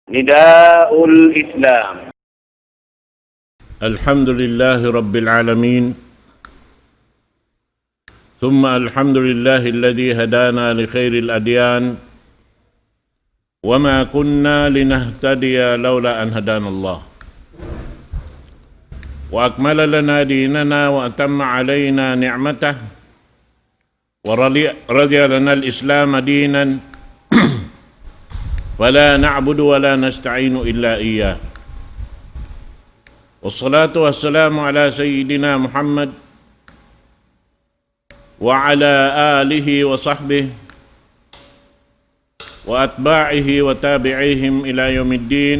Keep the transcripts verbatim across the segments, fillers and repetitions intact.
نداء الإسلام. الحمد لله رب العالمين، ثم الحمد لله الذي هدانا لخير الأديان، وما كنا لنهتدي لولا أن هدانا الله، وأكمل لنا ديننا وأتم علينا نعمته، ورضي رضي لنا الإسلام دينا، فلا نعبد ولا نستعين إلا إياه. والصلاة والسلام على سيدنا محمد وعلى آله وصحبه وأتباعه وتابعيهم إلى يوم الدين.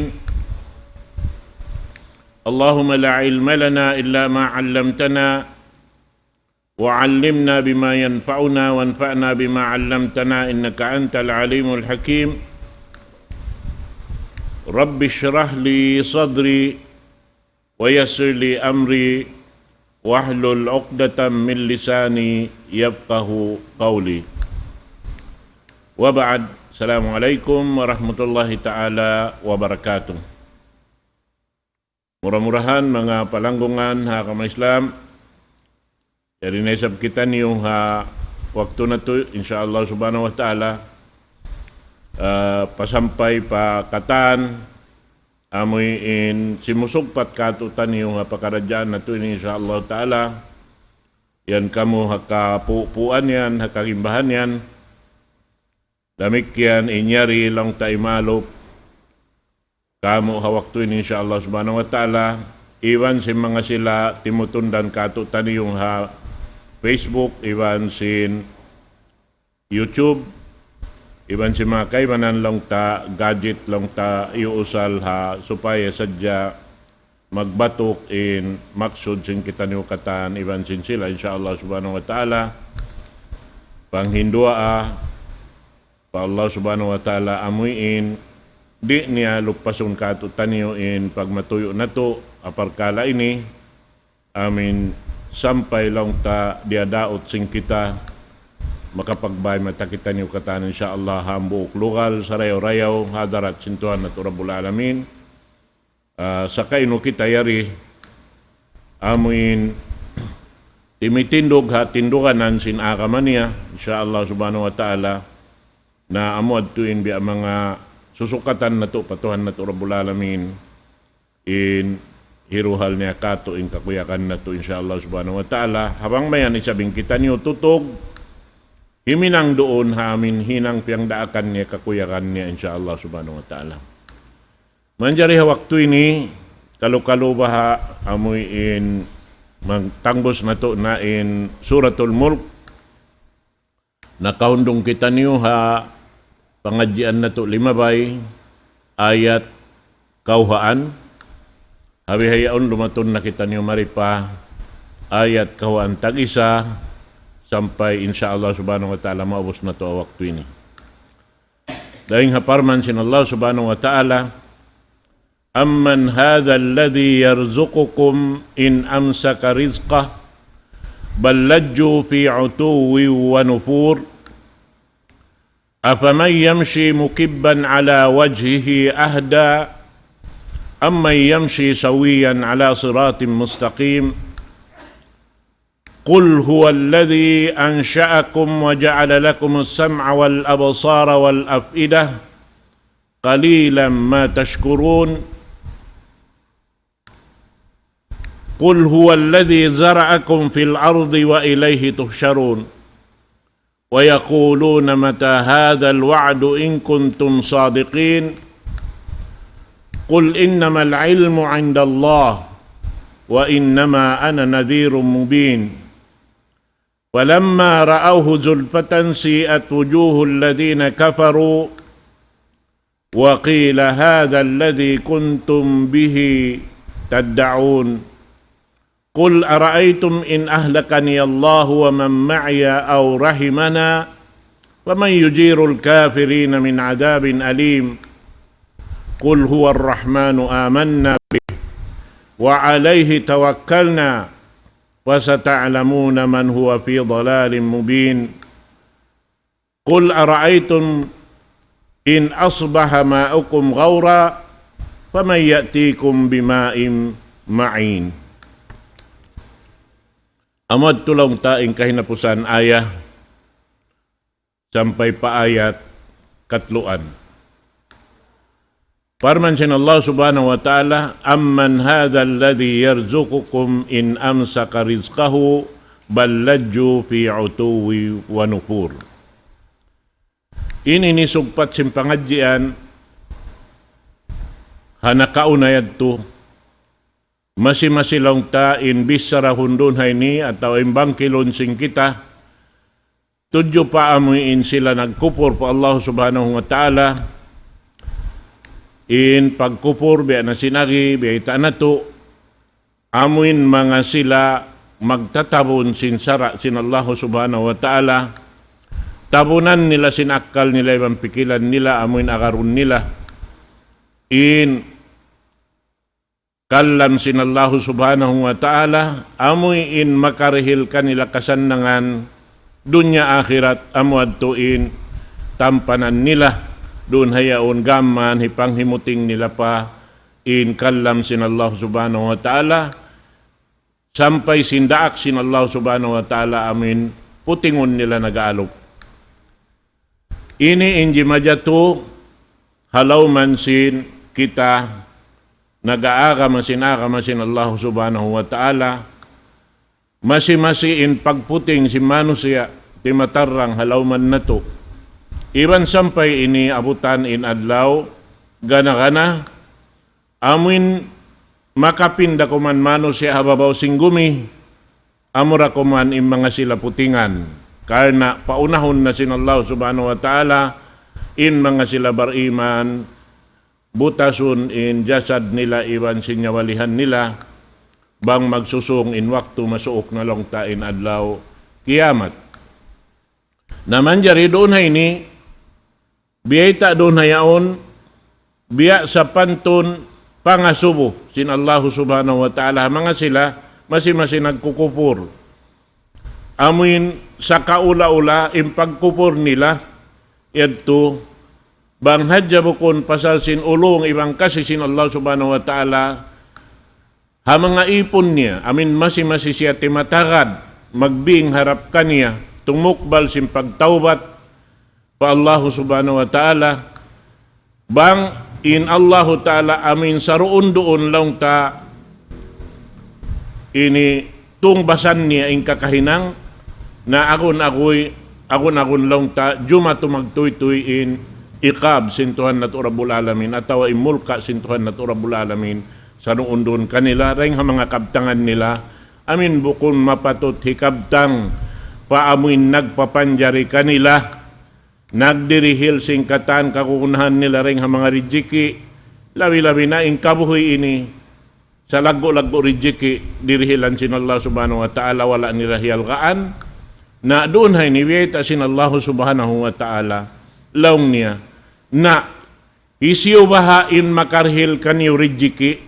اللهم لا علم لنا إلا ما علمتنا، وعلمنا بما ينفعنا، وانفعنا بما علمتنا، إنك أنت العليم الحكيم. رب اشرح لي صدري، ويسر لي أمري، واحلل عقدة من لساني يفقه قولي. وبعد، السلام عليكم ورحمة الله تعالى وبركاته. Mura-murahan, manga palanggungan ha agama Islam, yari na isab kitaniyu ha waktu natu', insya Allah subhanahu wa ta'ala, ah, pasampay pa katan, amuin simusugpat kātu'niyu ha pakaradjaan natu' ini, insya Allah ta'ala, yan kamu ha kapupuan yan, ha kagimbahan yan. Damikkiyan in yari laung ta imalup kamu ha waktu ini, insya Allah subhanahu wa ta'ala, iban sin manga sila timutundan kātu'niyu ha Facebook, iban sin YouTube, iban sin manga kaibanan laung ta gadget, laung ta iyuusal ha supaya sadja magbatuk in maksud sin kitaniyu katan iban sin sila, insya Allah subhanahu wa ta'ala. Panghinduwaa pa Allah subhanahu wa ta'ala amuin di' niya lupasun kātu'niyu in pagmatuyu' natu' ha parkala' ini. Amin. Sampay laung ta diyadaut sin kita, makapagbay mata kitaniyu katan, insya Allah, hambuuk lugal, sarayaw-rayaw, hadarat sin Tuhan natu' Rabbul Alamin. Ah, sakainu kita yari, amuin timitindug ha tinduganan sin agama niya, insya Allah subhanahu wa ta'ala, na amu adtu in biya' manga susukatan natu' pa Tuhan natu' Rabbul Alamin, in hiruhal niya kātu' in kakuyagan natu', insya Allah subhanahu wa ta'ala. Ha bang mayan isab in kitaniyu tutug himinang duun ha amin hinang piyagdaakan niya kakuyagan niya, insya Allah subhanahu wa ta'ala. Manjari ha waktu ini, kalu-kalu baha' amuin magtangbus natu' na in Suratul Mulk. Nakahundung kitaniyu ha pangadjian natu' limabay, ayat kawhaan. Ha bihaun lumatun na kitaniyu mari pa ayat kawhaan tag-isa, sampay insya Allah subhanahu wa ta'ala maubus natu' ha waktu ini. Dayn ha parman sin Allah subhanahu wa ta'ala, أمن هذا الذي يرزقكم إن أمسك رزقه بل لجوا في عتو ونفور. أفمن يمشي مكبا على وجهه أهدى أمن يمشي سويا على صراط مستقيم. قل هو الذي أنشأكم وجعل لكم السمع والأبصار والأفئدة قليلا ما تشكرون. قل هو الذي ذرأكم في الأرض وإليه تحشرون. ويقولون متى هذا الوعد إن كنتم صادقين. قل إنما العلم عند الله وإنما أنا نذير مبين. فلما رأوه زلفة سيئت وجوه الذين كفروا وقيل هذا الذي كنتم به تدعون. قل أرأيتم إن أهلكني الله ومن معي أو رحمنا فمن يجير الكافرين من عذاب أليم. قل هو الرحمن آمنا به وعليه توكلنا فستعلمون من هو في ضلال مبين. قل أرأيتم إن أصبح ماؤكم غورا فمن يأتيكم بماء معين. Amu yadtu laung ta in kahinapusan ayat sampay pa ayat katluan. Parman sin Allah Subhanahu wa Ta'ala, أمن هذا الذي يرزقكم إن أمسك رزقه بل لجوا في عتو ونفور. Ini in sugpat sin pangadjian ha nakauna yadtu, masi-masi laung ta in bichara hundun ha ini atawa in bangkilun sin kita, tudju pa amu in sila nagkupur pa Allah Subhanahu wa Ta'ala, in pagkupur biya' na sin agi, biyayta' natu', amu in manga sila magtatabun sin sara' sin Allah Subhanahu wa Ta'ala, tabunan nila sin akkal nila iban pikilan nila, amu in agarun nila in kalam sin Allah Subhanahu wa Ta'ala, amu in makarihil kanila kasannangan dunya akhirat, amu yadtu in tampanan nila, duun ha yaun gam mayan hipanghimuting nila pa in kalam sin Allah Subhanahu wa Ta'ala, sampay sin daak sin Allah Subhanahu wa Ta'ala amu in putingun nila nag-aalup. Ini in jimajatu ha lawm sin kita nag-aagama sin agama sin Allah Subhanahu wa Ta'ala, masi-masi in pagputing sin manusiya' timatarrang ha lawm natu'. Iban sampay ini abutan in adlaw gana-gana, amu in makapinda kuman manusiya' ha babaw sin gumi, amura kuman in manga sila putingan. Karna' paunahun na sin Allah Subhanahu wa Ta'ala in manga sila bariman, butasun in jasad nila iban sin nyawalihan nila, bang magsusung in waktu masuuk na laung ta in adlaw kiyamat. Na manjari duun ha ini, biyayta' duun ha yaun, biya' sapantun pangasubu sin Allah Subhanahu wa Ta'ala, manga sila masi-masi nagkukupur. Amu in sakaula-ula in pagkupur nila, yadtu, bang hadja bukun pasal sin ulung iban kasi sin Allah Subhanahu wa Ta'ala, ha manga ipun niya, amu in masi-masi siya timatagad, magbing harap kaniya, tumukbal sin pagtawbat pa Allahu Subhanahu wa Ta'ala, bang in Allahu Ta'ala amu in saruun-duun laung ta ini tungbasan niya in kakahinang, na agun-aguy, agun-agun laung ta, jumatu magtuytuy in iqab sin Tuhan natu' Rabbul Alamin, atawa in mulka' sin Tuhan natu' Rabbul Alamin, saruun-duun kanila, dayn ha manga kabtangan nila, amu in bukun mapatut hikabtang, pa amu in nagpapanjari kanila, nagdirihil sin katan kagunahan nila dayn ha manga rijiki', labi-labi na in kabuhi' ini, salaggu'-laggu' rijiki' dirihilan sin Allah Subhanahu wa Ta'ala, wala' nila hiyalgaan. Na duun ha ini biyayta' sin Allah Subhanahu wa Ta'ala, laung niya, na hisiyu baha' in makarihil kaniyu rijiki',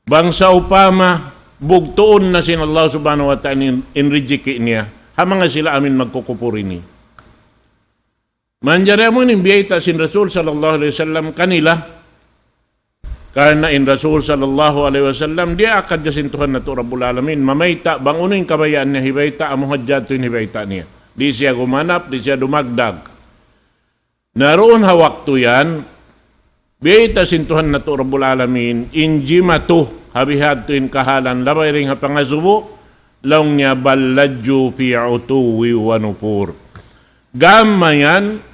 bang sawpama bugtuun na sin Allah Subhanahu wa Ta'ala in, in rijiki' niya, ha manga sila amu in magkukupur ini. Manjari amu in biyayta' sin Rasul sallallahu alayhi wasallam kanila. Karna' in Rasul sallallahu alayhi wasallam, diyaak hadja sin Tuhan natu' Rabbul Alamin, mamayta' bang unu in kabayaan niya hibayta', amu hadja yadtu in hibayta' niya. Di' siya gumanap, di' siya dumagdag. Na duun ha waktu yan, biyayta' sin Tuhan natu' Rabbul Alamin, in jimatu, ha bihadtu in kahalan, labay dayn ha pangasubu, laung niya, بل لجوا في عتو ونفور. Gam mayan,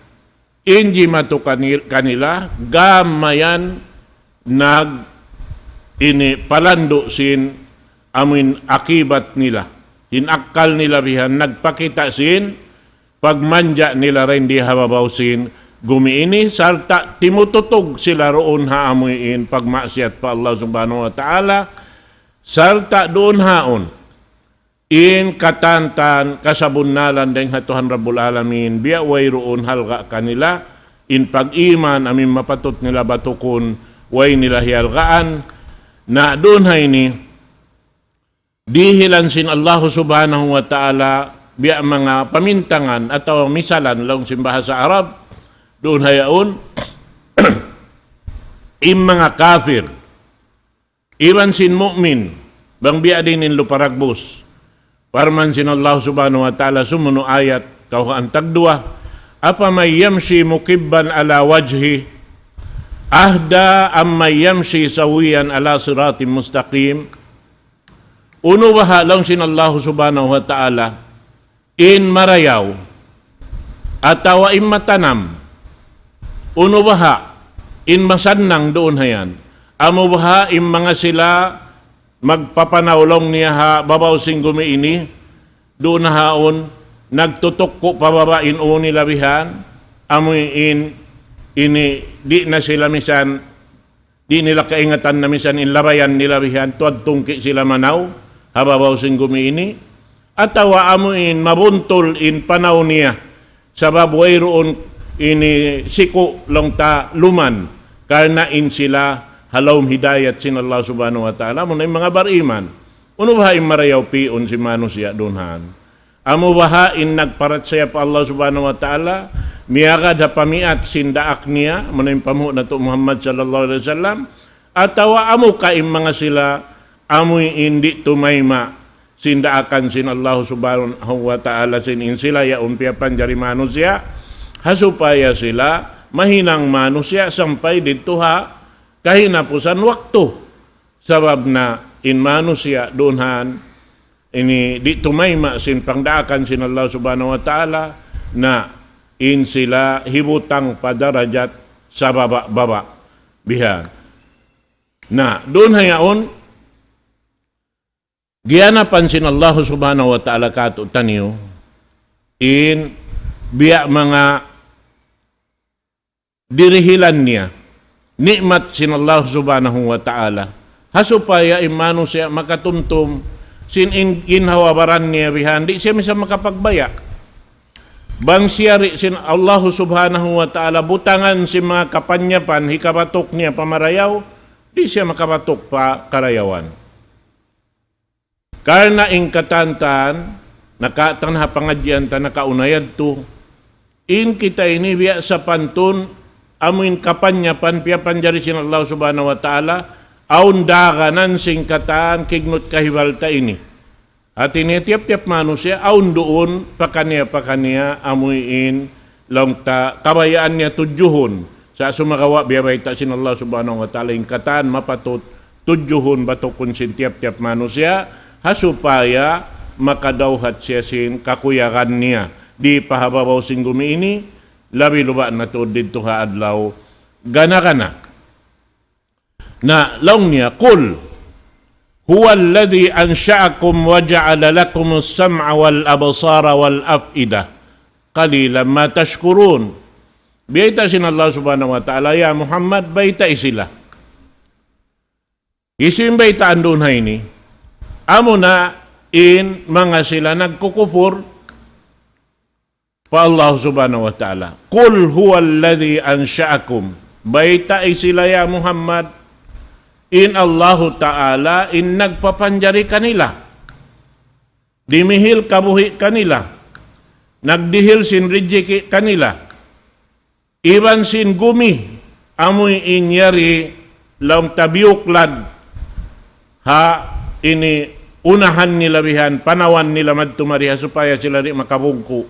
in jimatu kani-, kanila, gam mayan nag-, ini palandu' sin amu in akibat nila. In akkal nila bihan nagpakita' sin pagmanja' nila dayn di ha babaw sin gumi ini, sarta' timututug sila duun ha amu in pagmaksiyat pa Allah Subhanahu wa Ta'ala, sarta' duun haun in katantan kasabunnalan dayn ha Tuhan Rabbul Alamin, biya' wayruun halga' kanila, in pag-iman amu in mapatut nila batukun, way nila hiyalgaan, na duun ha ini, dihilan sin Allahu Subhanahu wa Ta'ala, biya' manga pamintangan atawa misalan laung sin bahasa Arab, Duun ha yaun, in manga kafir, iban sin mu'min, bang biya' diin in lupa dagbus. Parman sin Allah Subhanahu wa Ta'ala, sumunu' ayat, kawhaan tagduwa, أفمن يمشي مكبا على وجهه أهدى أمن يمشي سويا على صراط مستقيم. Unu baha' laung sin Allah Subhanahu wa Ta'ala, in marayaw, atawa in matanam, unu baha' in masannang duun ha yan. Amu baha' in manga sila magpapanaw laung niya ha babaw sin gumi ini, duun ha yaun, nagtutukku' pa baba' in ū nila bihan, amu in ini, di' na sila misan, di' nila kaingatan na misan in labayan nila bihan, tuwad tungki' sila manaw ha babaw sin gumi ini, atawa amu in mabuntul in panaw niya, sabab wayruun ini siku' laung ta luman, karna' in sila ha lawm hidayat sin Allah Subhanahu wa Ta'ala, amuna in manga bariman. Unu baha' in marayaw pi'un sin manusiya' duun ha yan? Amu baha' in nagparachaya pa Allah Subhanahu wa Ta'ala, miyagad ha pamiat sin daak niya, amuna in panghu' natu' Muhammad sallallahu alayhi wasallam, atawa amu ka in manga sila, amu in di' tumayma' sin daakan sin Allah Subhanahu wa Ta'ala, sin in sila yaun piyapanjari manusiya', ha supaya sila mahinang manusiya' sampay didtu ha kahinapusan waktu. Sabab na in manusiya' duun ha yan, ini di' tumayma' sin pangdaakan sin Allah Subhanahu wa Ta'ala, na in sila hibutang pa darajat sababa'-baba'. Bihan. Na, duun ha yaun, giyanapan sin Allah Subhanahu wa Ta'ala kātu'niyu, in biya' manga dirihilan niya, ni'mat sin Allah Subhanahu wa Ta'ala. Ha supaya in manusiya' makatumtum sin in ginhawa-baran niya bihan, di' siya misan makapagbaya'. Bang siya di' sin Allah Subhanahu wa Ta'ala butangan sin manga kapanyapan hikabatuk niya pa marayaw, di' siya makabatuk pa karayawan. Karna' in katan-katan, naka-, tan ha pangadjian ta nakauna yadtu. In kita ini biya' sapantun, amu in kapanyapan piyapanjari sin Allah Subhanahu wa Ta'ala, awn daganan sin katan kignut kahibal ta ini. Hati niya tiyap-tiyap manusiya', awn duun, pakaniya-pakaniya, amu in laung ta, kabayaan niya tudjuhun. Sa' sumagawa' biya' bayta' sin Allah Subhanahu wa Ta'ala in katan mapatut tudjuhun batukun sin tiyap-tiyap manusiya', ha supaya makadawhat siya sin kakuyagan niya. Di' pa ha babaw sin gumi ini, labi luba' na tuud didtu ha adlaw gana-gana. Na, laung niya, قل هو الذي أنشأكم وجعل لكم السمع والأبصار والأفئدة قليلا ما تشكرون. Biyayta' sin Allah Subhanahu wa Ta'ala, ya Muhammad, baytai sila. Hisiyu in baytaan duun ha ini? Amuna in manga sila nagkukupur pa Allah Subhanahu wa Ta'ala. قل هو الذي أنشأكم. Baytai sila, ya Muhammad, in Allahu Ta'ala in nagpapanjari kanila. Dimihil kabuhi' kanila. Nagdihil sin rijiki' kanila. Iban sin gumi, amuin yari laung ta biyuklad, ha ini unahan nila bihan, panawan nila madtu mari ha supaya sila di' makabungku.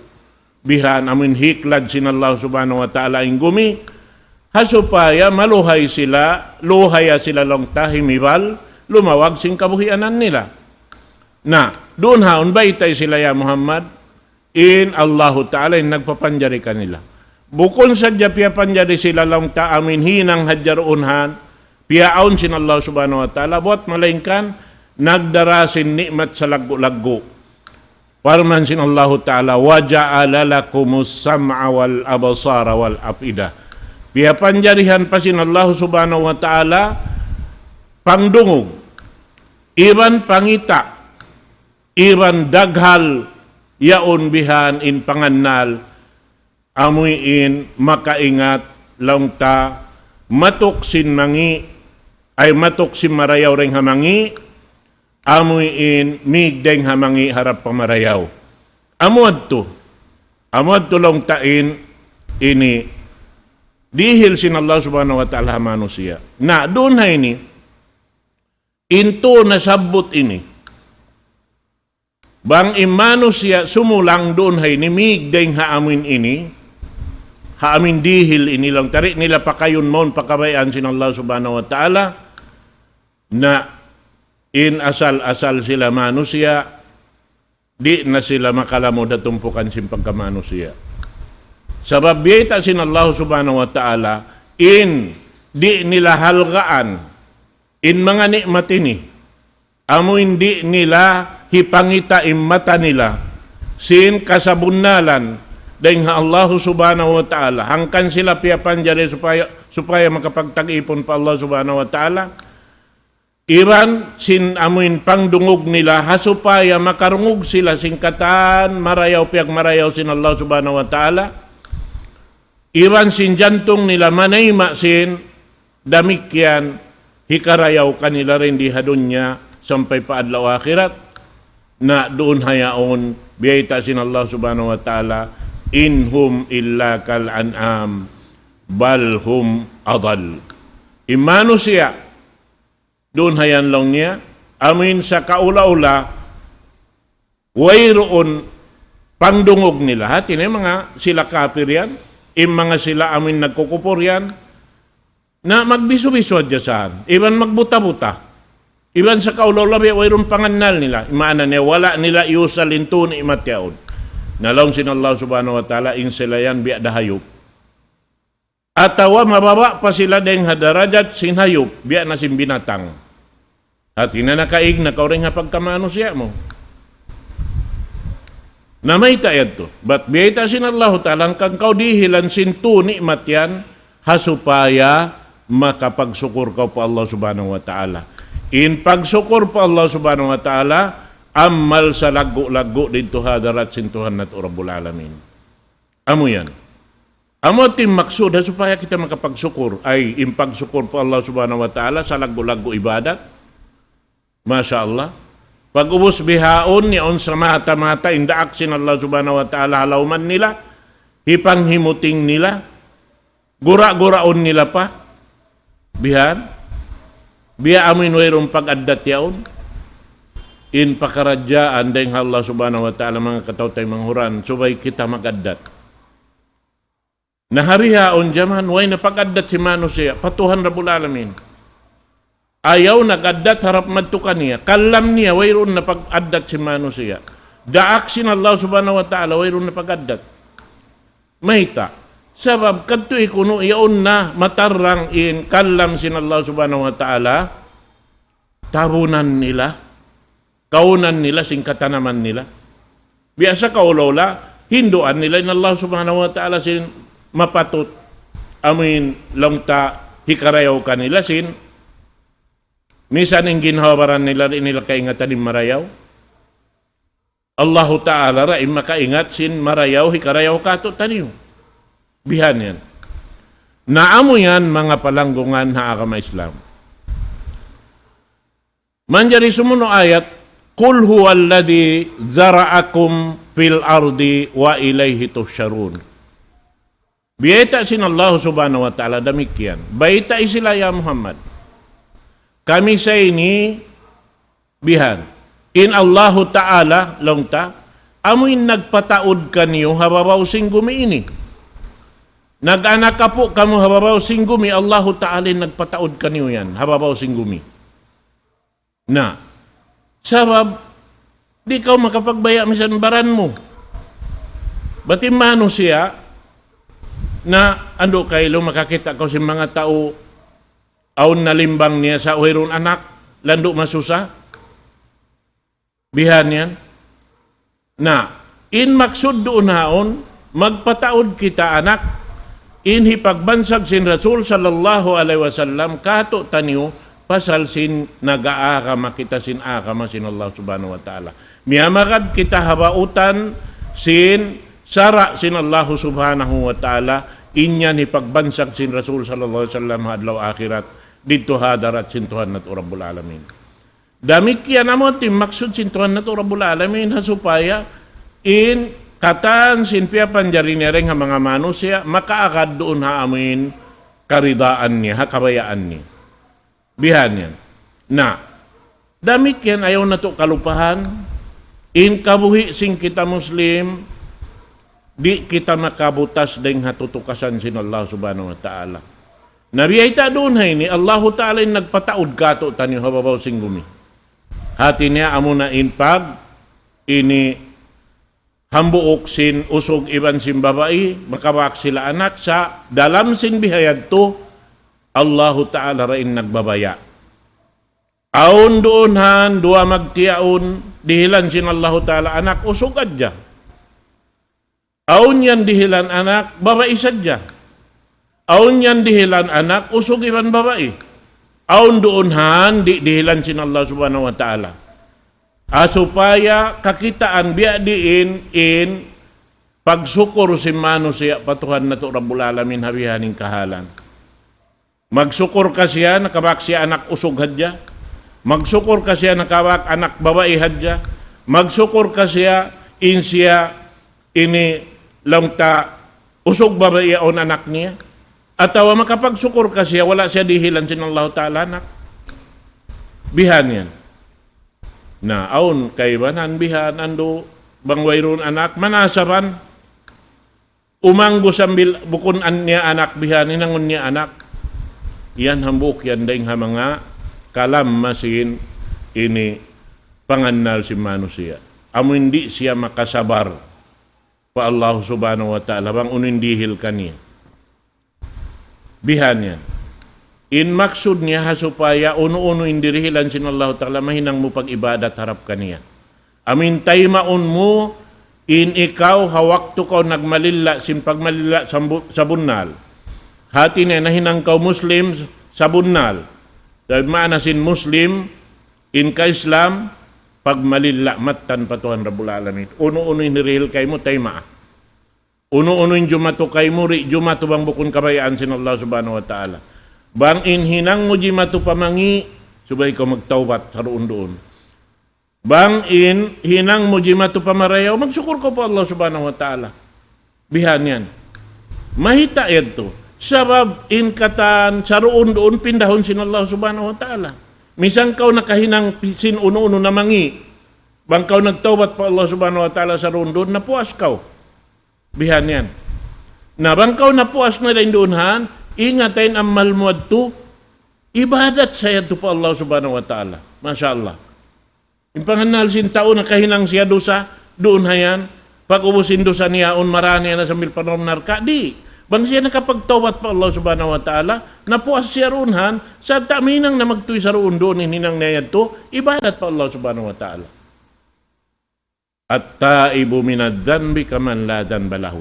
Bihan amuin hiklad sin Allah Subhanahu wa Ta'ala in gumi, ha supaya maluhay sila, luhaya sila laung ta himibal, lumawag sin kabuhianan nila. Na, duun haun baytai sila ya Muhammad, in Allahu Ta'ala in nagpapanjari kanila. Bukun sadja piyapanjari sila laung ta amuin hinang hadja duun han, piyaawn sin Allah Subhanahu wa Ta'ala, buwat malaingkan nagdara sin ni'mat salaggu'-laggu'. Parman sin Allahu Ta'ala, وجعل لكم السمع والأبصار والأفئدة. Piyapanjarihan pa sin Allah Subhanahu wa Ta'ala pangdungug, iban pangita', iban daghal yaun bihan in pangannal, amuin makaingat laung ta matuk sin mangi', ay matuk sin marayaw dayng ha mangi', amuin mīg dayng ha mangi' harap pa marayaw. Amu yadtu, amu yadtu laung ta in ini dihil sin Allah Subhanahu wa Ta'ala ha manusiya'. Na, duun ha ini, in tū nasabbut ini. Bang in manusiya' sumulang duun ha ini, mīg dayng ha amuin ini, ha amuin dihil ini laung ta, di' nila pakayun mawn pa kabayaan sin Allah Subhanahu wa Ta'ala, na in asal-asal sila manusiya', di' na sila makalamud ha tumpukan sin pagkamanusiya'. Sabab biyayta' sin Allah Subhanahu wa Ta'ala, in di' nila halgaan in manga ni'mat ini, amu in di' nila hipangita' in mata nila, sin kasabunnalan dayng ha Allah Subhanahu wa Ta'ala, hangkan sila piyapanjari supaya, supaya makapagtag-ipun pa Allah Subhanahu wa Ta'ala, iban sin amuin pangdungug nila, ha supaya makarungug sila sin katan marayaw, piyagmarayaw sin Allah Subhanahu wa Ta'ala, iban sin jantung nila manayma' sin damikkiyan hikarayaw kanila dayn di ha dunya sampay pa adlaw akhirat. Na duun ha yaun, biyayta' sin Allah Subhanahu wa Ta'ala, إن هم إلا كالأنعام بل هم أضل. In manusiya', duun ha yan laung niya, amuin sa kaula-ula, wayruun pangdungug nila. Hati niya manga sila kapir yan, in manga sila amuin nagkukupur yan, na magbisu-bisu hadja saan, iban magbuta-buta, iban sa kaula-ula biya' wayruun pangannal nila, maana niya wala' nila iyusal in tū ni'mat yaun. Na laung sin Allah Subhanahu wa Ta'ala, in sila yan biya' da hayup. Atawa mababa' pa sila dayng ha darajat sin hayup, biya' na sin binatang. Hati niya nakaig na kaw dayng ha pagkamanusiya' mu. Na mayta' yadtu. Bat biyayta' sin Allahu Ta'ala, hangkan kaw dihilan sin tū ni'mat yan, ha supaya makapagsukur kaw pa Allah Subhanahu wa Ta'ala. In pagsukur pa Allah Subhanahu wa Ta'ala, amal salaggu'-laggu' didtu ha hadarat sin Tuhan natu' Rabbul Alamin. Amu yan. Amu in maksud ha supaya kita makapagsukur, ay in pagsukur pa Allah Subhanahu wa Ta'ala, salaggu'-laggu' ibadat. Masha Allah. Pag-ubus bihaun, yaun sa mata-mata, in daak sin Allah Subhanahu wa Ta'ala ha lawman nila, hipanghimuting nila, gura-guraun nila pa, bihan, biya' amuin wayruun pag-addat yaun, in pakaradjaan dayng ha Allah Subhanahu wa Ta'ala, manga kataw-taymanghuran, subay kita mag-addat. Na ha bihaun jaman, way na pag-addat sin manusiya' pa Tuhan Rabbul Alamin. Ayaw nag-addat harap madtu kaniya. Kalam niya, wayruun na pag-addat sin manusiya'. Daak sin Allah Subhanahu wa Ta'ala, wayruun na pag-addat. Mayta'? Sabab kadtu kunu' yaun na matarrang in kalam sin Allah Subhanahu wa Ta'ala, tabunan nila, kaunan nila, sin katanaman nila. Biya' sa kaula-ula, hinduan nila in Allah Subhanahu wa Ta'ala sin mapatut, amuin laung ta hikarayaw kanila sin, misan in ginhawa-baran nila, di' nila kaingatan in marayaw. Allahu Ta'ala ra in makaingat sin marayaw, hikarayaw kātu'niyu. Bihan yan. Na amu yan, manga palanggungan ha agama Islam. Manjari sumunu' ayat, قل هو الذي ذرأكم في الأرض وإليه تحشرون. Biyayta' sin Allah Subhanahu wa Ta'ala damikkiyan. Baytai sila, ya Muhammad. Kami sa ini bihan. In Allahu Ta'ala, laung ta, amu in nagpataud kaniyu ha babaw sin gumi ini. Nag-anak apu' kamu ha babaw sin gumi, Allahu Ta'ala in nagpataud kaniyu yan, ha babaw sin gumi. Na, sabab, di' kaw makapagbaya' misan baran mu. Bat in manusiya', na andu' kailu makakita' kaw sin manga tau, awn na limbang niya sa' wayruun anak, landu' masusa. Bihan yan. Na, in maksud duun haun, magpataud kita anak, in hipagbansag sin Rasul sallallahu alayhi wasallam, kātu'niyu, pasal sin nag-aagama kita sin agama sin Allah Subhanahu wa Ta'ala. Miyamagad kita ha bautan sin sara' sin Allah Subhanahu wa Ta'ala, in yan hipagbansag sin Rasul sallallahu alayhi wasallam ha adlaw akhirat, didtu ha hadarat sin Tuhan natu' Rabbul Alamin. Damikkiyan amu in maksud sin Tuhan natu' Rabbul Alamin ha supaya in katan sin piyapanjari niya dayn ha manga manusiya', makaagad duun ha amuin karidaan niya, ha kabayaan niya. Bihan yan. Na, damikkiyan ayaw natu' kalupahan, in kabuhi' sin kita Muslim, di' kita makabutas dayn ha tutukasan sin Allah Subhanahu wa Ta'ala. Na biyayta' duun ha ini, Allahu Ta'ala in nagpataud kātu'niyu ha babaw sin gumi. Hāti niya amuna in pag ini hambuuk sin usug iban sin babai, makabak sila anak, sa' dalam sin biha yadtu, Allahu Ta'ala da in nagbabaya'. Awn duun han duwa magtiyaun, dihilan sin Allahu Ta'ala anak, usug hadja. Awn yan dihilan anak, babai sadja. Awn yan dihilan anak, usug iban babai. Awn duun han di' dihilan sin Allah Subhanahu wa Ta'ala. Ah, supaya kakitaan biya' diin in pagsukur sin manusiya' pa Tuhan natu' Rabbul Alamin ha bihaini kahalan. Magsukur ka siya, nakabak siya anak usug hadja. Magsukur ka siya, nakabak anak babai hadja. Magsukur ka siya, in siya ini laung ta usug babai awn anak niya. Atawa makapagsukur ka siya, wala' siya dihilan sin Allahu Ta'ala anak. Bihan yan. Na, awn kaibanan bihan, andu', bang wayruun anak, manasaban, umanggu sambil bukun an niya anak bihan, hinangun niya anak. Yan hambuuk yan dayn ha manga kalamma sin ini pangannal sin manusiya'. Amu in di' siya makasabar pa Allah Subhanahu wa Ta'ala, bang unu in dihil kaniya. Bihan yan. In maksud niya ha supaya unu-unu in dirihilan sin Allahu Ta'ala mahinang mu pag-ibadat harap kaniya. Amu in taymaun mu in ikaw ha waktu kaw nagmalilla' sin pagmalilla' sambu-, sabunnal. Hāti niya nahinang kaw Muslim sabunnal. Dayn maana sin Muslim in ka-Islam pagmalilla' mattan pa Tuhan Rabbul Alamin. Unu-unu in hirihil kaymu taymaa. Unu-unu in jumatu kaymu, di' jumatu bang bukun kabayaan sin Allah Subhanahu wa Ta'ala. Bang in hinang mu jimatu pa mangi', subay kaw magtawbat saruun-duun. Bang in hinang mu jimatu pa marayaw, magsukur kaw pa Allah Subhanahu wa Ta'ala. Bihan yan. Mahita' yadtu. Sabab in katan saruun-duun pindahun sin Allah Subhanahu wa Ta'ala. Misan kaw nakahinang pi-, sin unu-unu na mangi'. Bang kaw nagtawbat pa Allah Subhanahu wa Ta'ala saruun-duun, napuas kaw. Bihan yan. Na bang kaw napuas na dayn duun han, ingat in amal mu yadtu, ibadat sa yadtu pa Allah Subhanahu wa Ta'ala. Masha Allah. In pangannal sin tau nakahinang siya dusa, duun ha yan, pag-ubus in dusa niya, awn marā niya na sambil pa lawm narka', di'. Bang siya nakapagtawbat pa Allah Subhanahu wa Ta'ala, napuas siya duun han, sarta' mahinang na magtuy saruun-duun in hinang niya yadtu, ibadat pa Allah Subhanahu wa Ta'ala. التائب من الذنب كمن لا ذنب له.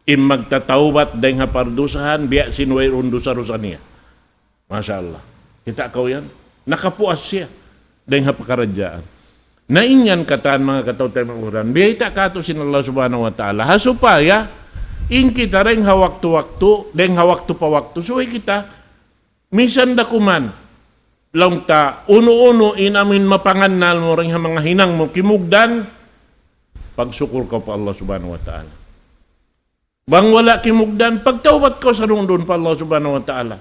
In magtatawbat dayn ha pardusahan, biya' sin wayruun dusa-dusa niya. Masha Allah. Kita' kaw yan? Nakapuas siya dayn ha pakaradjaan. Na in yan katan manga kataw-taymanghuran, biyayta' kātu' sin Allah Subhanahu wa Ta'ala. Ha supaya, in kita dayn ha waktu-waktu, dayn ha waktu pa waktu, subay kita, misan da kuman, laung ta, unu-unu in amuin mapangannal mu dayn ha manga hinang mu kimugdan, pagsukur kaw pa Allah Subhanahu wa Ta'ala. Bang wala' kimugdan, pagtawbat kaw saruun-duun pa Allah Subhanahu wa Ta'ala.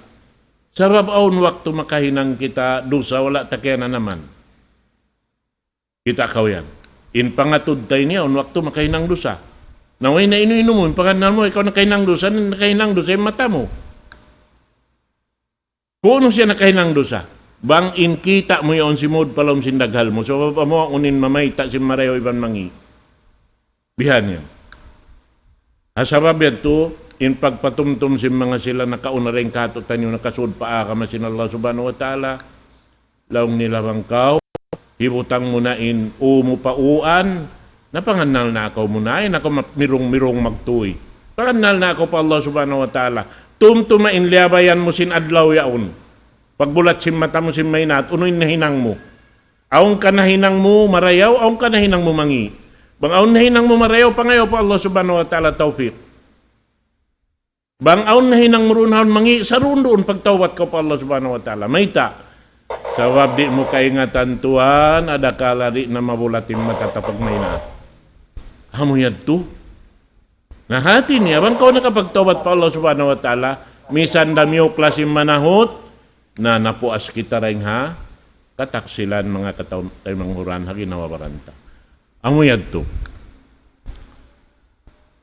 Sabab awn waktu makahinang kita dusa, wala' ta kiyananaman. Kita' kaw yan. In pangatud ta ini, awn waktu makahinang dusa. Na way na inu-inu mu, in pangannal mu, ikaw nakahinang dusa, nakahinang dusa in mata mu. Kunu' siya nakahinang dusa. Bang in kita' mu yaun simud pa lawm sin daghal mu, sabab amu in mamayta' sin marayaw iban mangi'. Bihan yan. Ha sabab yadtu, in pagpatumtum sin manga sila nakauna dayn kātu'niyu nakasud pa agama sin Allah Subhanahu wa Ta'ala, laung nila bang kaw, hibutang mu na in ū mu pa ūan, na pangannal na kaw muna, ayaw na kaw ma-, mirung-mirung magtuy. Pangannal na kaw pa Allah Subhanahu wa Ta'ala. Tumtuma in liyabayan mu sin adlaw yaun. Pagbulat sin mata mu sin maynaat, unu in nahinang mu. Awn ka nahinang mu marayaw, awn ka nahinang mu mangi'. Bang awn nahinang mu marayaw, pangayu' pa Allah Subhanahu wa Ta'ala tawfik. Bang awn nahinang mu duun ha mangi', saruun-duun pagtawbat kaw pa Allah Subhanahu wa Ta'ala. Mayta'? Sabab di' mu kaingatan tuwan, adakala di' na mabulat in mata ta pagmaynaat. Amu yadtu, Na hati niya, bang kaw nakapagtawbat pa Allah Subhanahu wa Ta'ala, misan damiyuk la sin manahut, na napuas kita dayn ha kataksilan, manga kataw-, kataymanghuran, ha ginhawa-baran ta. Amu yadtu.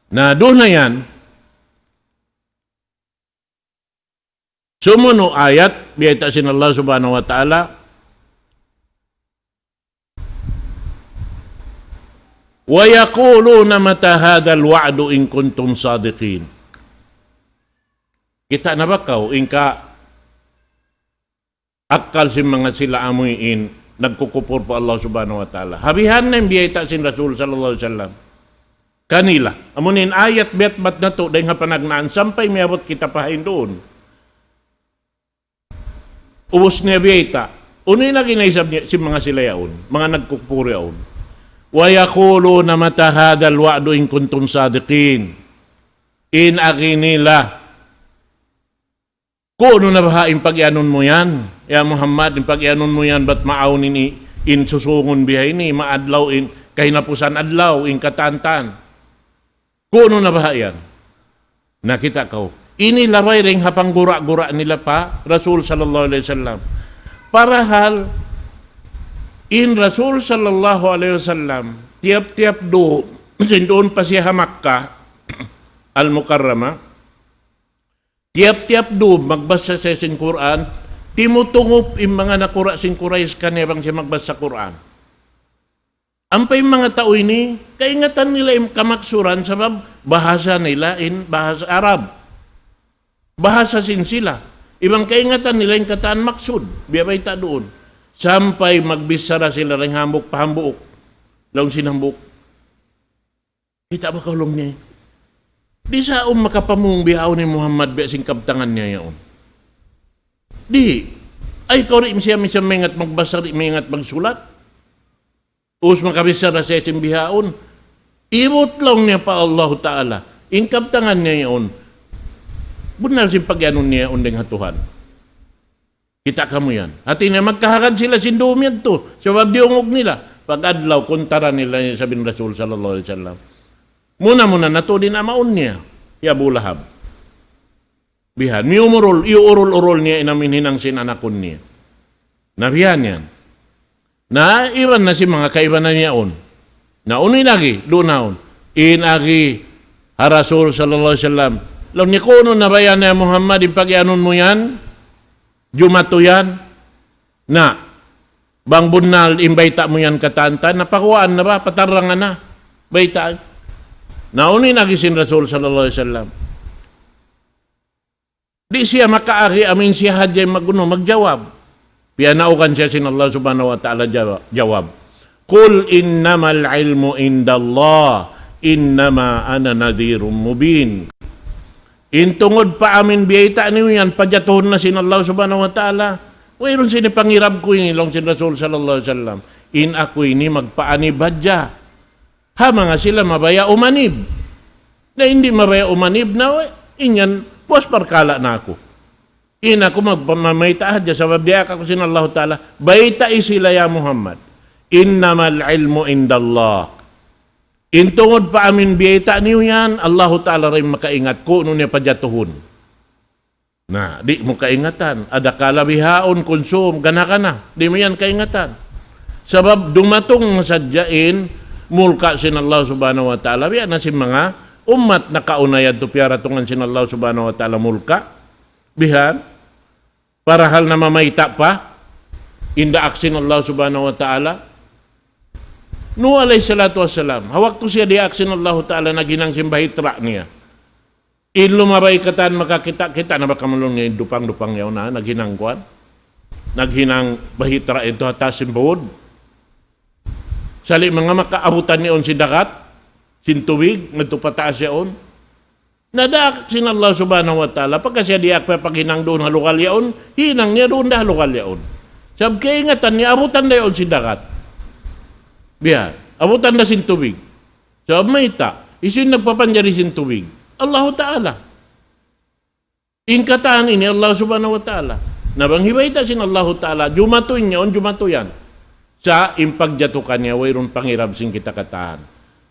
Na duun na yan, sumunu' ayat, biyayta' sin Allah Subhanahu wa Ta'ala, ويقولون متى هذا الوعد إن كنتم صادقين. Kita' na ba kaw, in ka akkal sin manga sila amuin nagkukupur pa Allah Subhanahu wa Ta'ala. Ha bihan na in biyayta' sin Rasul sallallahu alayhi wasallam kanila. Amu in ayat biyatbat natu' dayn ha panagnaan sampay miyabut kita pa hain duun. Ubus niya biyayta'. Unu in agi na isab niya, sin manga sila yaun, manga nagkukupur yaun. ويقولون متى هذا الوعد إن كنتم صادقين. In agi nila, kunu na baha' in pag-iyanun mu yan, ya Muhammad, in pag-iyanun mu yan, bat maawn ini in susungun biha ini, maadlaw in kahinapusan adlaw, in katantan. Kunu na baha' yan. Na kita' kaw. Ini labay dayn ha panggura-gura nila pa Rasul sallallahu alayhi wasallam. Parahal in Rasul sallallahu alayhi wasallam, tiyap-tiyap du, sin duun pa siya ha Makkah Al-Mukarramah, tiyap-tiyap du magbasa siya sin Qur'an, timutungup in manga nakura' sin Quraysh kaniya bang siya magbasa Qur'an. Ampa in manga tau ini, kaingatan nila in kamaksuran sabab bahasa nila in bahasa Arab. Bahasa sin sila. Iban kaingatan nila in katan maksud. Biya' bayta' duun. Sampay magbichara sila dayn hambuuk pa hambuuk. Laung sin hambuuk, kita' ba kaw laung niya? Di' sa awn makapamung bihaun hi Muhammad biya' sin kabtangan niya yaun. Di'. Ay, kaw di' siya minsan maingat magbasa, di' maingat magsulat. Ubus makabichara siya sin bihaun. Ibut laung niya pa Allahu Ta'ala. In kabtangan niya yaun, bunnal sin pag-iyanun niya yaun dayn ha Tuhan. Kita' kamu yan. Hati niya magkahagad sila sin dum yadtu. Sabab diyungug nila. Pag-adlaw, kuntara nila in sabi sin Rasul sallallahu alayhi wasallam. Muna-muna natu' din amaun niya, hi Abu Lahab. Bihan, miyumurul, iyuurul-urul niya in amuin hinang sin anakun niya. Na bihan yan. Na iban na sin manga kaibanan yaun. Na unu in agi, duun na yaun. In agi ha Rasul sallallahu alayhi wasallam. Laung niya, kunu' na ba yan ya Muhammad, in pag-iyanun mu yan, jumatu yan. Na, bang bunnal in bayta' mu yan katantan, na paguwaan na ba, patarangan na. Bayta'. Na unu in agi sin Rasul sallallahu alayhi wasallam. Di' siya makaagi amuin siya hadja in mag-unu, magjawab. Piyanaugan siya sin Allah Subhanahu wa Ta'ala jawa-, jawab. قل إنما العلم عند الله إنما أنا نذير مبين. In tungud pa amuin biyayta' niyu yan, pajatuhun na sin Allah Subhanahu wa Ta'ala. Wayruun sin pangirab ku ini, laung sin Rasul sallallahu alayhi wasallam. In aku ini magpaanib hadja ha manga sila mabaya' umanib. Na in di' mabaya' umanib na, in yan, puas parkala' na aku. In aku magpa-, mamayta' hadja sabab diyaak aku sin Allahu Ta'ala. Baytai sila ya Muhammad. إنما العلم عند الله. In tungud pa amuin biyayta' niyu yan, Allahu Ta'ala da in makaingat kunu' niya pajatuhun. Na, di' mu kaingatan. Adakala bihaun, kunsum, gana-gana. Di' mu yan kaingatan. Sabab dumatung sadja in mulka' sin Allah Subhanahu wa Ta'ala. Biya' na sin manga ummat nakauna yadtu piyaratungan sin Allah Subhanahu wa Ta'ala mulka'. Bihan, parahal namamayta' pa in daak sin Allah Subhanahu wa Ta'ala. Nuh alayhi salatu wassalam, ha waktu siya diyaak sin Allahu Ta'ala naghinang sin bahitra' niya. In lumabay katan makakita', kita' na ba kamu laung niya in dupang-dupang yaun na, naghinang kuwan? Naghinang bahitra' yadtu ha taas sin bud. Sali' manga makaabutan yaun sin dagat, sin tubig, ngadtu pa taas yaun. Na daak sin Allah Subhanahu wa Ta'ala, pagka siya diyaak pa paghinang duun ha lugal yaun, hinang niya duun da ha lugal yaun. Sabab kaingatan niya, abutan da yaun sin dagat. Biya', abutan da sin tubig. Sabab mayta', hisiyu in nagpapanjari sin tubig? Allahu Ta'ala. In katan ini Allah Subhanahu wa Ta'ala. Na bang hibayta' sin Allahu Ta'ala, jumatu in yaun, jumatu yan. Sa' in pagjatu kaniya, wayruun pangirab sin kita katan.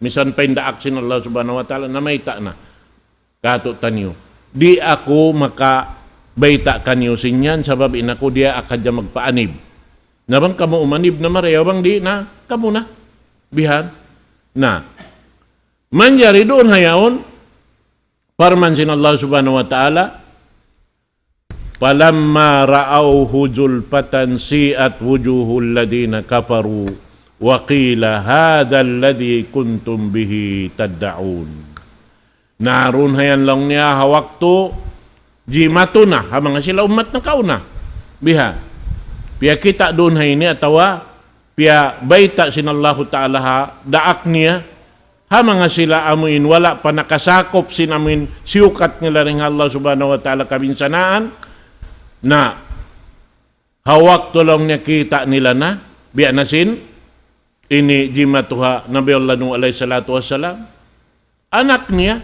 Misan pa in daak sin Allah Subhanahu wa Ta'ala, namayta' na katu'taniyu. Di' aku makabayta' kaniyu sin yan, sabab in aku diyaak hadja magpaanib. Na bang kamu umanib na marayaw, bang di' na, kamu na. Bihan. Na, manjari duun ha yaun, parman sin Allah Subhanahu wa Ta'ala, فلما رأوه زلفة سيئت وجوه الذين كفروا وقيل هذا الذي كنتم به تدعون. Na duun ha yan laung niya ha waktu jimatu na, ha manga sila ummat nakauna. Biha. Piyakita' duun ha ini atawa piyabayta' sin Allahu Ta'ala ha daak niya, ha manga sila amuin wala' pa nakasakup sin amuin siyukat nila dayn ha Allah Subhanahu wa Ta'ala kabinsanaan, na ha waktu laung niya kita' nila na, biya' na sin ini jimatu ha Nabi Allah Nuh alayhi salatu wassalam, anak niya,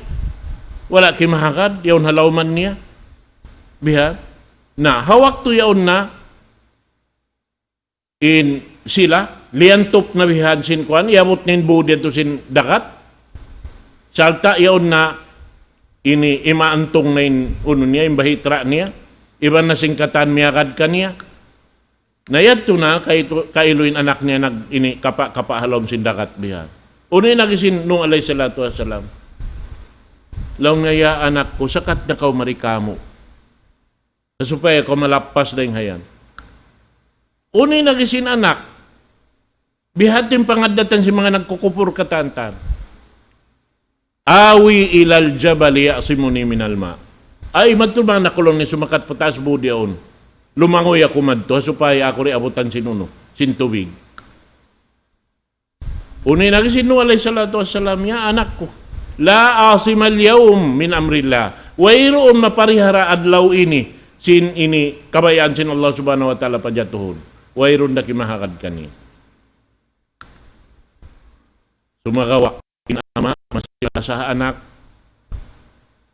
wala' kimahagad, yaun ha lawman niya, biha, na ha waktu yaun na, in sila, liyantup na bihan sin kuwan, iyabut na in būd yadtu sin dagat. Sarta' yaun na ini imaantung na in unu niya, in bahitra' niya, iban na sin katan miyagad kaniya. Na yadtu na, kaitu-, kailu in anak niya nag-, ini, kapa'-kapa' ha lawm sin dagat bihan. Unu in agi sin Nuh alayhi salatu wassalam? Laung niya, "Ya anak ku, sakat na kaw mari kāmu'. Supaya kaw malappas dayn ha yan." Unu in agi sin anak? Biha' in pangaddatan sin manga nagkukupur katantan. آوي إلى الجبل يعصمني من الماء. Ay, madtu bang anak ku laung niya sumakat pa taas būd yaun. Lumanguy aku madtu, ha supaya aku di' abutan sin unu, sin tubig. Unu in agi sin Nuh alayhi salatu wassalam, "Ya anak ku, لا عاصم اليوم من أمر الله." Wayruun maparihara adlaw ini, sin ini kabayaan sin Allah Subhanahu wa Ta'ala pajatuhun. Wayruun da kimahagad kaniya. Sumagawa', in ama', masi lasa ha anak.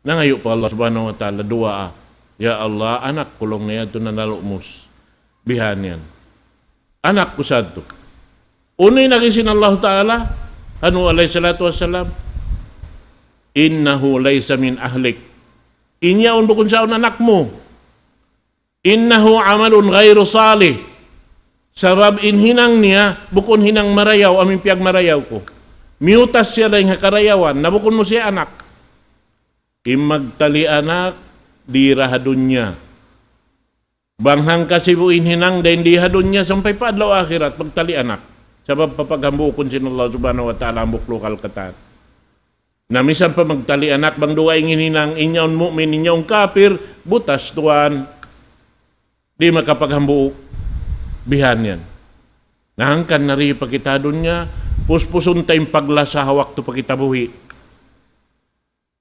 Nangayu' pa Allah Subhanahu wa Ta'ala, duwaa. "Ya Allah, anak ku laung niya yadtu nanalumus." Bihan yan. Anak ku sadtu. Unu in agi sin Allah Ta'ala, ha Nuh alayhi salatu wassalam, إنه ليس من أهلك. In yaun bukun sa yaun anak mu. إنه عمل غير صالح. Sabab in hinang niya, bukun hinang marayaw, amu in piyagmarayaw ku. Miyutas siya dayn ha karayawan, na bukun mu siya anak. In magtali anak, di ra ha dunya. Bang hangkasibu in hinang dayn di ha dunya sampay pa adlaw akhirat, magtali anak. Sabab papaghambuukun sin Allah Subhanahu wa Ta'ala hambuuk lukal katan. Na misan pa magtali anak, bang dugaing in hinang, in yaun mu'min, in yaun kapir, butas tuwan. Di' makapaghambuuk. Bihan yan. Na hangkan na di pa kita ha dunya, puspusun ta in paglasa ha waktu pa kita buhi'.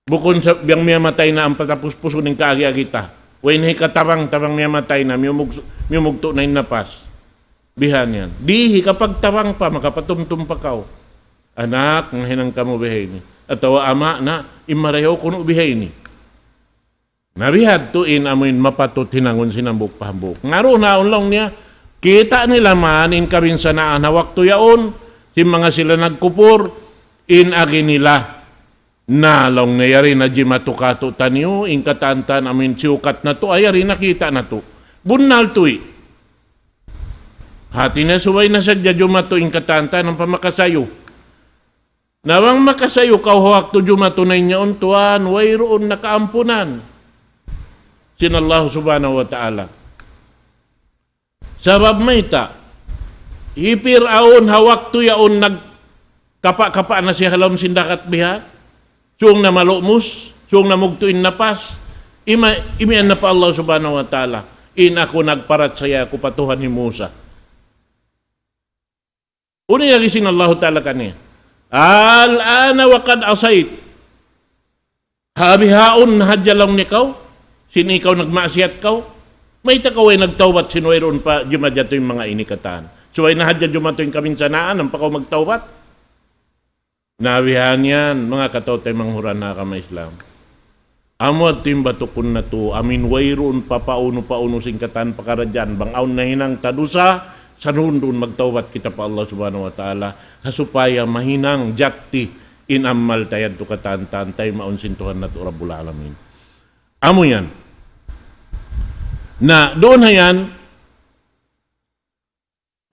Bukun sa biyang miyamatay na ampa ta puspusun in kaagi-agi ta. Way na hikatabang, tabang miyamatay na, miyumug-, miyumugtu' na in napas. Bihan yan. Di' hikapagtabang pa, makapatumtum pa kaw. Anak, nahinang kamu bihaini. Atawa ama', na, in marayaw kunu' bihaini. Na bihadtu in amuin mapatut hinangun sin hambuuk pa hambuuk. Ngaruh na laung niya, kita' nila man in kabinsanaan ha waktu yaun, sin manga sila nagkupur, in agi nila. Na laung niya, yari na jimatu katu'taniyu, in katantan amuin siyukat natu', ay yari na kita' natu'. Bunnal tuwi. Hati niya subay na sadja jumatu in katantan ampa makasayu. Na bang makasayu kaw ha waktu jumatu na in yaun tuwan, wayruun na kaampunan sin Allah Subhanahu wa Ta'ala. Sabab mayta', hi Pir'aun ha waktu yaun nagkapa'-kapa' na siya ha lawm sin dagat biha', sūng na malumus, sūng na mugtu' in napas, ima-, imiyan na pa Allah Subhanahu wa Ta'ala, "In aku nagparachaya aku pa Tuhan hi Musa." Unu in agi sin Allahu Ta'ala kaniya? الآن وقد عصيت. Ha bihaun na hadja laung niya kaw, sin ikaw nagmaksiyat kaw, mayta' kaw way nagtawbat sin wayruun pa jimajatu in manga ini katan. Subay na hadja jumatu in kabinsanaan, ampa kaw magtawbat. Na bihan yan, manga kataw-taymanghuran ha agama Islam. Amu yadtu in batukun natu', amuin wayruun pa paunu-paunu sin katan pakaradjaan, bang awn nahinang ta dusa, sanuun-duun magtawbat kita pa Allah Subhanahu wa Ta'ala, ha supaya mahinang jatti in amal ta yadtu katan-katan, taymaun sin Tuhan natu' Rabbul Alamin. Amu yan. Na, duun ha yan,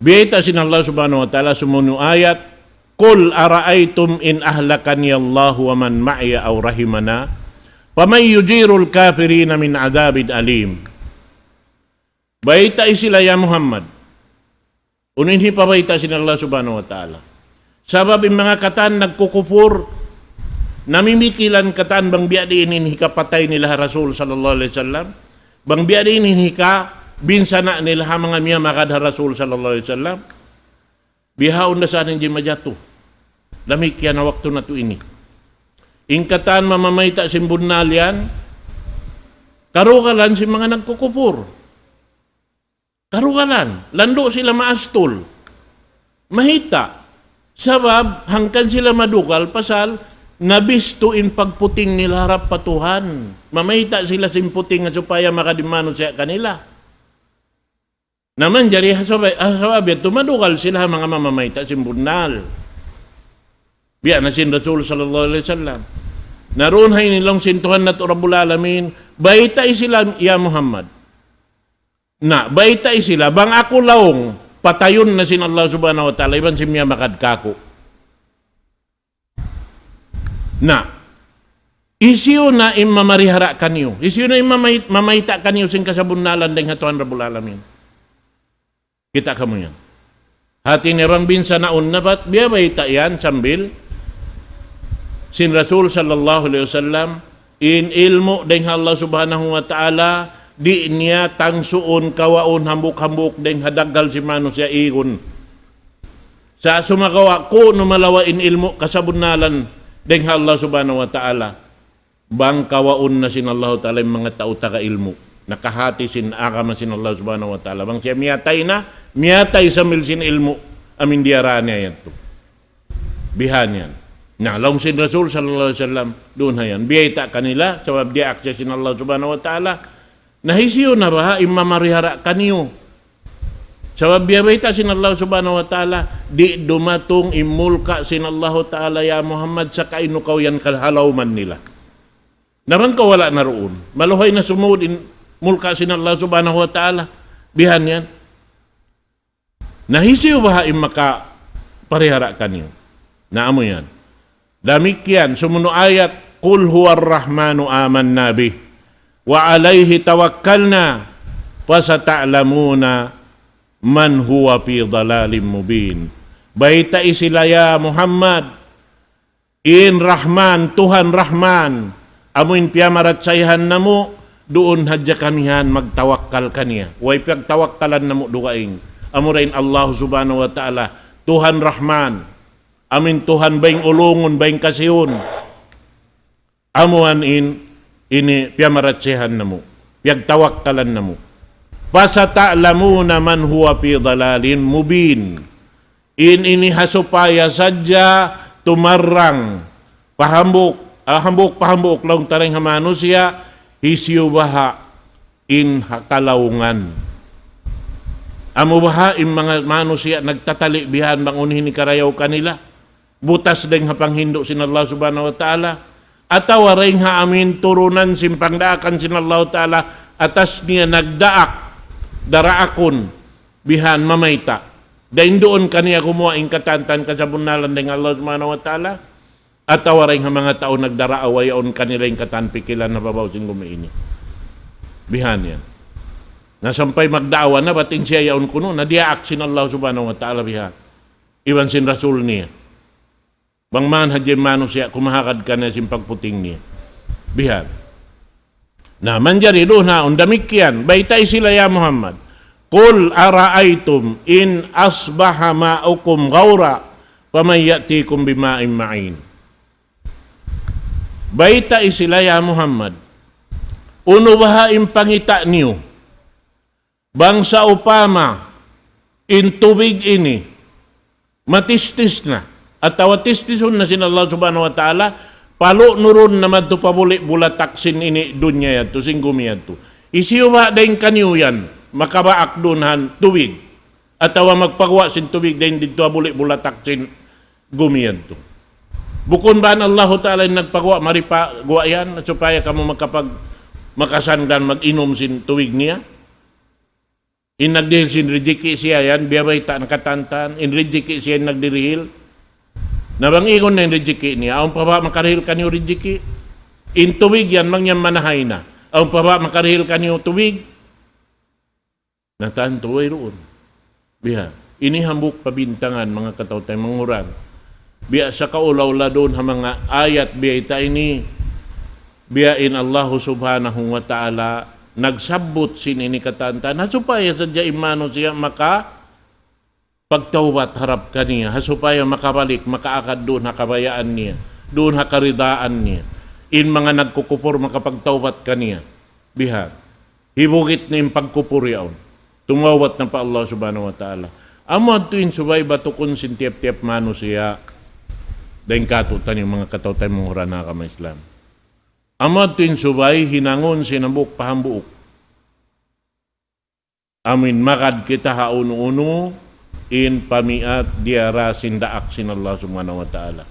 biyayta' sin Allah Subhanahu wa Ta'ala sumunu ayat, قل أرأيتم إن أهلكني الله ومن معي أو رحمنا فمن يجير الكافرين من عذاب أليم. Baytai sila, ya Muhammad. Unu in hipabayta' sin Allah Subhanahu wa Ta'ala? Sabab in manga katan nagkukupur, namimikilan katan bang biya' diin in hikapatay nila ha Rasul sallallahu alayhi wasallam, bang biya' diin in hikabinsana' nila ha manga miyamagad ha Rasul sallallahu alayhi wasallam. Bihaun da sa in jimajatu. Damikkiyan ha waktu natu' ini. In katan mamamayta' sin bunnal yan, karugalan sin manga nagkukupur. Karugalan, landu' sila maastul. Mahita'. Sabab, hangkan sila madugal pasal, nabistu in pagputing nila harap pa Tuhan. Mamayta' sila sin puting supaya makadimanu siya kanila. Na manjari ha sabab, ha sabab yadtu madugal sila ha manga mamamayta' sin bunnal. Biya' na sin Rasul sallallahu alayhi wasallam. Na duun ha ini laung sin Tuhan natu' Rabbul Alamin, baytai sila, ya Muhammad. Na, baytai sila, bang aku laung, patayun na sin Allah Subhanahu wa Ta'ala, iban sin miyamagad kāku'. Na, hisiyu na in mamarihara kaniyu? Hisiyu na in mamay-, mamayta' kaniyu sin kasabunnalan dayn ha Tuhan Rabbul Alamin? Kita' kamu yan. Hati niya bang binsanaun na bat, biya' bayta' yan sambil sin Rasul sallallahu alayhi wasallam, in ilmu' dayn ha Allah Subhanahu wa Ta'ala, di' niya tangsuun kawaun hambuuk-hambuuk dayn ha daggal sin manusiya' igun. Sa' sumagawa' kunu' malawa' in ilmu' kasabunnalan dayn ha Allah Subhanahu wa Ta'ala. Bang kawaun na sin Allahu Ta'ala in manga tau taga ilmu'. Nakahati sin agama sin Allah Subhanahu wa Ta'ala. Bang siya miyatay na, miyatay sambil sin ilmu'. Amin diyarā niya yadtu. Bihan yan. Na, laung sin Rasul sallallahu alayhi wasallam, duun ha yan. Biyayta' kanila, sabab diyaak siya sin Allah Subhanahu wa Ta'ala. Na hisiyu na baha' in mamarihara kaniyu? Sabab biya' bayta' sin Allah Subhanahu wa Ta'ala, di' dumatung in mulka' sin Allah Ta'ala, ya Muhammad, sakainu kaw yan kalhalawman nila. Na bang kaw wala' na duun. Maluhay na sumud in mulka' sin Allah Subhanahu wa Ta'ala. Bihan yan. Na hisiyu baha' in makaparihara kaniyu? Na amu yan. Damikkiyan, sumunu ayat, قل هو الرحمن آمنا به وعليه توكلنا فستعلمون من هو في ضلال مبين. Baytai sila ya Muhammad, in Rahman, Tuhan Rahman, amu in piyamarachayahan namu', duun hadja kami han magtawakkal kaniya. Way piyagtawakkalan namu' dugaing. Amura in Allah Subhanahu wa Ta'ala, Tuhan Rahman, amu in Tuhan bayng ulungun, bayng kasihun. Amu yan in, ini piyamarachayahan namu', piyagtawakkalan namu'. فستعلمون من هو في ضلال مبين. In ini ha supaya sadja tumarrang pa hambuuk, ah, hambuuk pa hambuuk laung ta dayn ha manusiya', hisiyu baha' in ha kalaungan. Amu baha' in manga manusiya' nagtatali' bihan bang unu in hikarayaw kanila. Butas dayn ha panghindu' sin Allah Subhanahu wa Ta'ala. Atawa dayn ha amin turunan sin pangdaakan sin Allah Ta'ala, atas niya nagdaak, daraakun, bihan mamayta'. Dayn duun kaniya gumuwa' in katantan kasabunnalan dayn Allah Subhanahu wa Ta'ala. Atawa dayn ha manga tau nagdaraawa yaun kanila in katan pikilan ha babaw sin gumi ini. Bihan yan. Na sampay magdaawa na, bat in siya yaun kunu', na diyaak sin Allah Subhanahu wa Ta'ala bihan. Iban sin Rasul niya. Bang man hadja in manusiya' kumahagad kaniya sin pagputing niya. Bihan. Na, manjari duun ha yan, damikkiyan, baytai sila ya Muhammad. قل أرأيتم إن أصبح ماؤكم غورا فمن يأتيكم بماء معين. Baytai sila ya Muhammad. Unu baha' in pangita' niyu? Bang sawpama in tubig ini, matistis na, atawa tistisun na sin Allah Subhanahu wa Ta'ala, palu' nurun na madtu pa buli' bulatak sin ini dunya yadtu, sin gumi yadtu. Hisiyu ba dayn kaniyu yan, makabaak duun han tubig, atawa magpaguwa' sin tubig dayn didtu ha buli' bulatak sin gumi yadtu. Bukun ba in Allahu Ta'ala in nagpaguwa', mari pa guwa' yan, supaya kamu makapag-, makasandal mag-inum sin tubig niya? In nagdihil sin rijiki' siya yan, biya' bayta' na katan-katan, in rijiki' siya in nagdirihil. Na bang igun na in rijiki' niya, awn pa ba makarihil kaniyu rijiki'? In tubig yan, bang yan manahay na. Awn pa ba makarihil kaniyu tubig? Na tantu wayruun. Biha. Ini hambuuk pabintangan, manga kataw-taymanghuran. Biya' sa kaula-ula duun ha manga ayat biya' ta ini, biya' in Allahu Subhanahu wa Ta'ala nagsabbut sin ini katan-katan. Ha supaya sadja in manusiya' maka pagtawbat harap kaniya, ha supaya makabalik, makaagad duun ha kabayaan niya, duun ha karidaan niya. In manga nagkukupur makapagtawbat kaniya. Biha. Hibugit na in pagkupur yaun. Tumawbat na pa Allah Subhanahu wa Ta'ala. Amu adtu in subay batukun sin tiyap-tiyap manusiya'. Dayn kātu'niyu manga kataw-taymanghuran ha agama Islam. Amu adtu in subay hinangun sin hambuuk pa hambuuk. Amuin magad kita ha unu-unu in pamiat diyara sin daak sin Allah Subhanahu wa Ta'ala.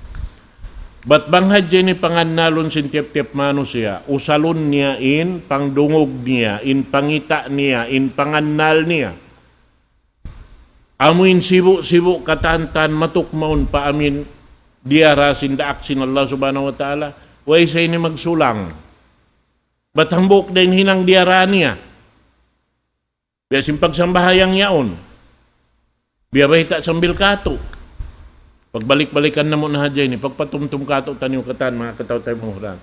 Bat bang hadja ini pangannalun sin tiyap-tiyap manusiya', usalun niya in pangdungug niya, in pangita' niya, in pangannal niya. Amuin sibu'-sibu' katan-katan matuk mawn pa amuin diyara sin daak sin Allah Subhanahu wa Ta'ala, way sa ini magsulang. Bat hambuuk da in hinang diyara niya. Biya' sin pagsambahayang yaun. Biya' bayta' sambil kātu'. Pagbalik-balikan namu' na hadja ini, pagpatumtum kātu'niyu katan, manga kataw-taymanghuran.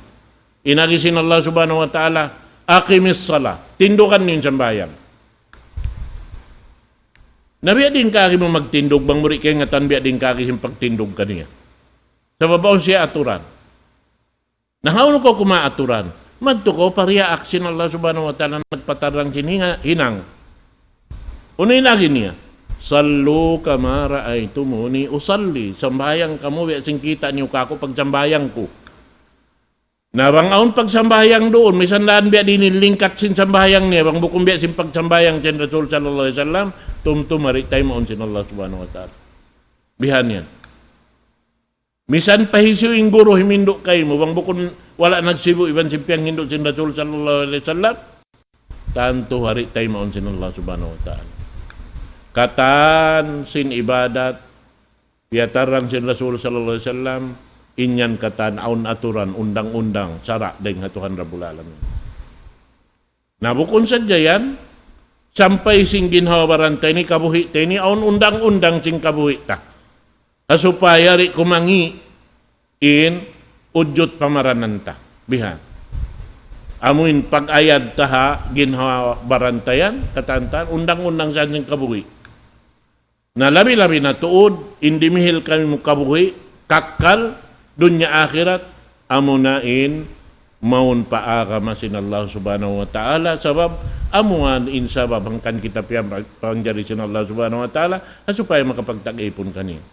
In agi sin Allah Subhanahu wa Ta'ala, "Aqimis salah." Tindugan niyu in sambahayang. Na biya' diin kaagi mu magtindug, bang mu di' kaingatan biya' diin kaagi sin pagtindug kaniya. Sabab awn siya aturan. Na hawnu kaw kumaaturan? Madtu kaw pa riyaak sin Allah Subhanahu wa Ta'ala nagpatarrang sin hinga-, hinang. Unu in agi niya? "Sallu kama ra'aytumuni usalli." Sambahayang kamu biya' sin kita' niyu kāku' pagsambahayang ku. Na bang awn pagsambahayang duun, misan laan biya' diin in lingkat sin sambahayang niya, bang bukun biya' sin pagsambahayang sin Rasul sallallahu alayhi wasallam, tumtum mari taymaun sin Allah Subhanahu wa Ta'ala. Bihan yan. Misan pa hisiyu in guru himindu' kaymu, bang bukun wala' nagsibu' iban sin piyanghindu' sin Rasul sallallahu alayhi wasallam, tantu di' taymaun sin Allah Subhanahu wa Ta'ala. Katan sin ibadat, piyatarrang sin Rasul sallallahu alayhi wasallam, in yan katan awn aturan, undang-undang, sara' dayn ha Tuhan Rabbul Alamin. Na bukun sadja yan, sampay sin ginhawa-baran ta ini, kabuhi' ta ini, awn undang-undang sin kabuhi' ta. Ha supaya di' kumangi' in ujut pamaranan ta. Bihan. Amuin pag-ayad ta ha ginhawa-baran ta yan, katan-katan, undang-undang sa sin kabuhi'. Na labi-labi na tuud, in dimihil kaymu kabuhi', kakkal, dunya akhirat, amuna in mawn pa agama sin Allah Subhanahu wa Ta'ala, sabab amuin sabab hangkan kita piyapanjari sin Allah Subhanahu wa Ta'ala, ha supaya makapagtag-ipun kaniya.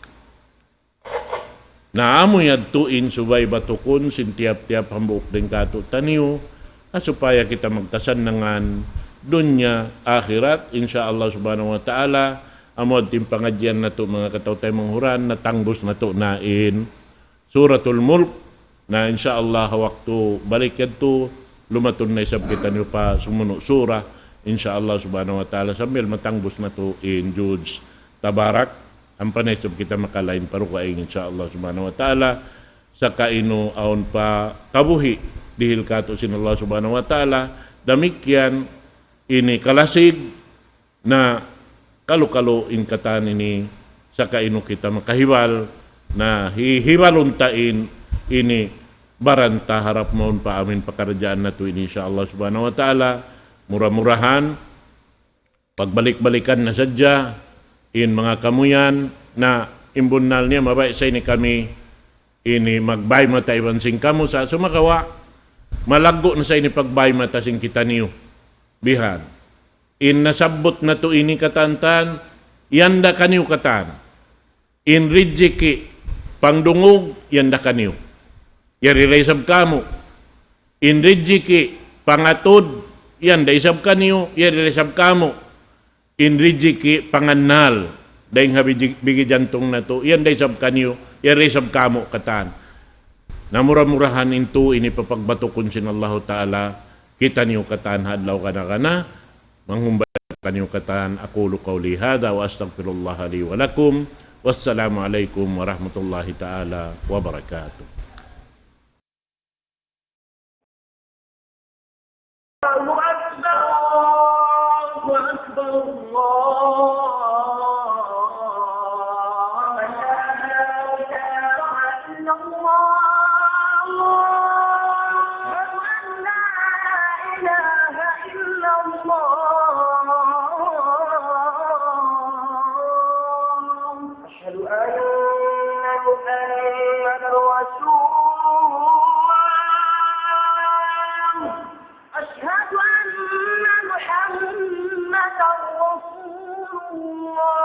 Na amu yadtu in subay batukun sin tiyap-tiyap hambuuk dayn kātu'niyu, ha supaya kita magkasannangan dunya akhirat, insya Allah Subhanahu wa Ta'ala, amu yadtu in pangadjian natu' manga kataw-taymanghuran, natangbus natu' na in Suratul Mulk, na insya Allah waktu balik yadtu, lumatun na isab kitaniyu pa sumunu' surah, insya Allah Subhanahu wa Ta'ala, sambil matangbus natu' in Juz Tabarak, ampa na isab kita makalain pa dugaing, insya Allah Subhanahu wa Ta'ala, saka unu awn pa kabuhi' dihil kātu' sin Allah Subhanahu wa Ta'ala, damikkiyan ini kalasig, na kalu-kalu in katan ini, saka unu kita makahibal, na hi-, hibalun ta in ini baran ta harap mawn pa amuin pakaradjaan natu' ini, insya Allah Subhanahu wa Ta'ala, mura-murahan, pagbalik-balikan na sadja, in manga kamu yan, na in bunnal niya, mabaya' sa ini kami, ini magbay mata iban sin kamu sa sumagawa', malaggu' na sa ini pagbay mata sin kitaniyu. Bihan. In nasabbut natu' ini katan-katan, yan da kaniyu katan. In rijiki', pangdungug, yan da kaniyu. Yari da isab kamu'. In rijiki', pangatud, yan da isab kaniyu, yari da isab kamu'. In rijiki', pangannal, dayn ha bigi-, bigi jantung natu', yan da isab kaniyu, yan da isab kamu' katan. Na mura-murahan in tū ini papagbatukun sin Allahu Ta'ala, kitaniyu katan ha adlaw kana-kana, manghumbal kitaniyu katan. أقول قولي هذا وأستغفر الله لي ولكم. والسلام عليكم ورحمة الله تعالى وبركاته. الله أكبر، الله أكبر، الله أكبر. أشهد أن لا إله إلا الله. أشهد أن لا إله إلا الله. أشهد أن محمدا رسول الله. أشهد أن محمدا رسول الله.